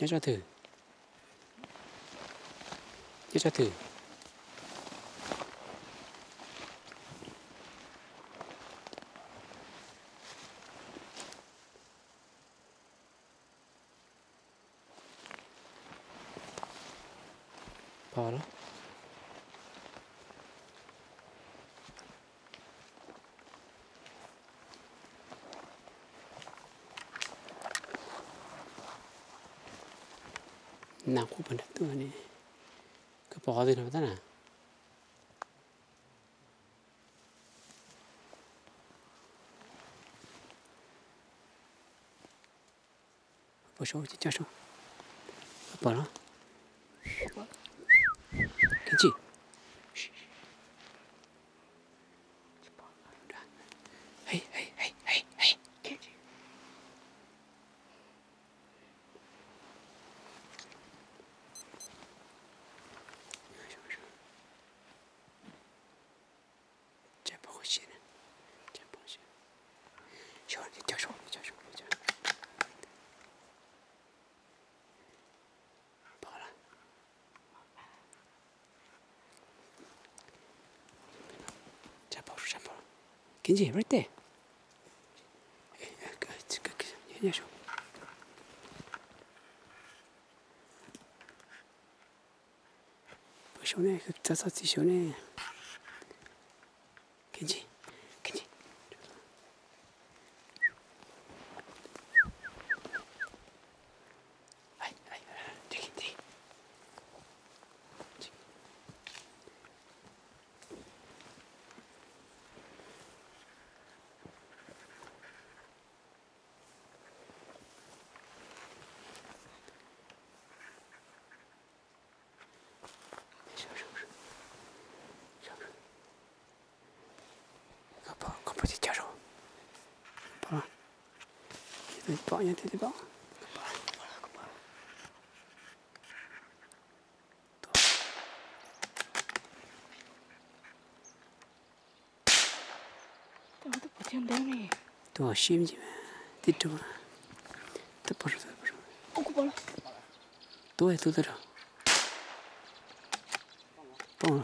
Nyob tsob twg? Nyob tsob twg? Pom los? Nas quaj pom nrag tuaj ne. Koj pom qhov twg no tab na? Pom saud, cov saud. Pom los? Kev tsis. Kev ntsis right there. Pw saud ne, txhob txhob txi saud ne. Kev ntsis, kev ntsis. Tuaj siab me ntsis, tib rau. Tuaj, tuaj, tuaj rau. Poob.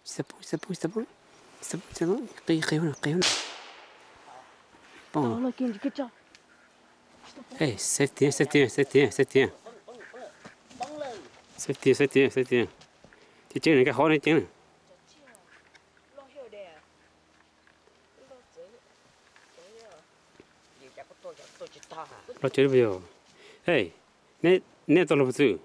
Tsis tau poob, tsis tau poob, tsis tau poob, tsis tau poob, tsis tau poob. Qi, qi hauv no, qi hauv no. Poob. Safety, safety, safety, safety. Safety, safety, safety. Ceev ceev na, koj hov no ceev na. Los tsev li puas yog? Hej, neb, neb tau los puas txwm?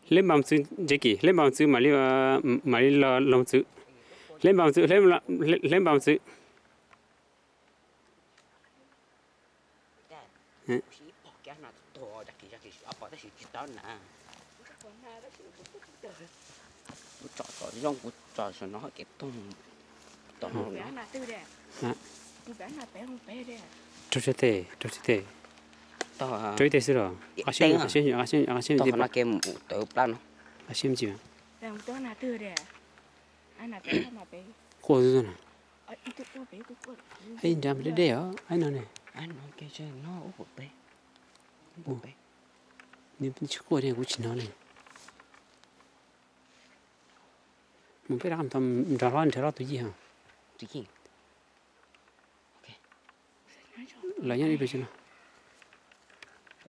Hleb npas txwv, Jackie, hleb npas txwv mam li, mam li los txwv. Hleb npas txwv, hleb npas txwv. Rau tsis teg, rau tsis teg. Rau ib teg xwb los? Qab siab, qab siab, qab siab, qab siab me ntsis. Quaj xwb na. Ib nrab deb deb os, ib no ne. Nws tsis quaj li kuv tsis hnov li. Mus peb rov qab nrog hlob, nrog hlob tus yij os. Lawv nyob ib pliag no.